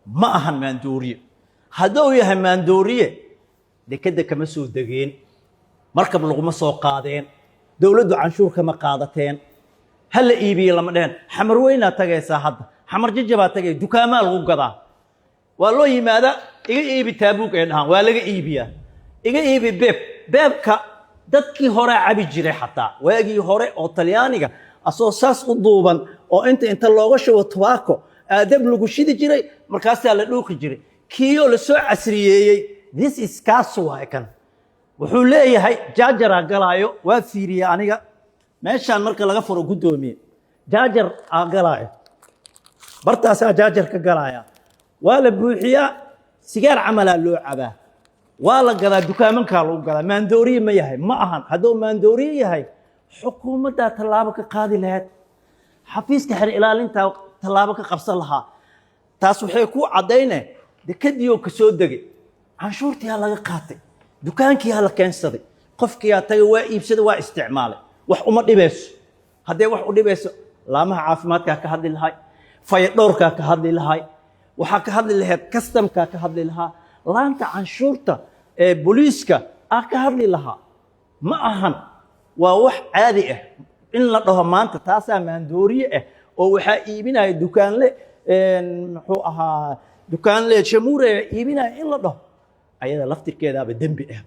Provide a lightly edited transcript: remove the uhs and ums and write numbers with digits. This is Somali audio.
Ma ahan maandooriye. Hadduu yahay maandooriye, dekedda kama soo degeen, markab laguma soo qaadeen, dowladdu canshuur kama qaadateen, ha la iibiye lama dheheen. Xamar weynaa tagaysaa hadda, Xamar Jajabaa tagay, dukaamaa lagu gadaa, waa loo yimaadaa. "Iga iibi taabuug," ay dhahaan, waa laga iibiyaa. "Iga iibi beeb." Beebka dadkii horaa cabi jiray, xataa waagii hore oo Talyaaniga, asoo saas u duuban oo inta looga shubo tubaako aadab lagu shidi jiray, markaasaa la dhuuqi jiray. Kiiyoo la soo casriyeeyey, this is kaas waay. Kan wuxuu leeyahay jaajaraa galaayo, waa fiiriye aniga. Meeshaan marka laga furo, guddoomiye, jaajar aa galaayo, bartaasaa jaajar ka galaaya, waa la buuxiyaa, sigaar camalaa loo cabaa, waa la gadaa, dukaamankaa lagu gadaa. Maandooriye ma yahay? Ma ahan. Hadduu maandooriye yahay, xukuumaddaa tallaabo ka qaadi lahayd, xafiiska xer ilaalintaa tallaabo ka qabsan lahaa. Taas waxay ku caddayne dekadiioo ka soo degay, canshuurtiyaa laga qaatay, dukaankiyaa la keensaday, qofkiyaa tagay, waa iibsaday, waa isticmaalay. Wax uma dhibayso. Haddee wax u dhibayso, laamaha caafimaadkaa ka hadli lahay, fayadhowrkaa ka hadli lahay, waxaa ka hadli lahayd kastamkaa ka hadli lahaa, laanta canshuurta ee booliiska aa ka hadli lahaa. Ma ahan, waa wax caadi ah in la dhaho maanta taasaa maandooriye ah oo waxaa iibinaya dukaanle, muxuu ahaa, dukaanle shamuure iibinaya in la dhaho, ayada laftirkeedaaba dembi ah.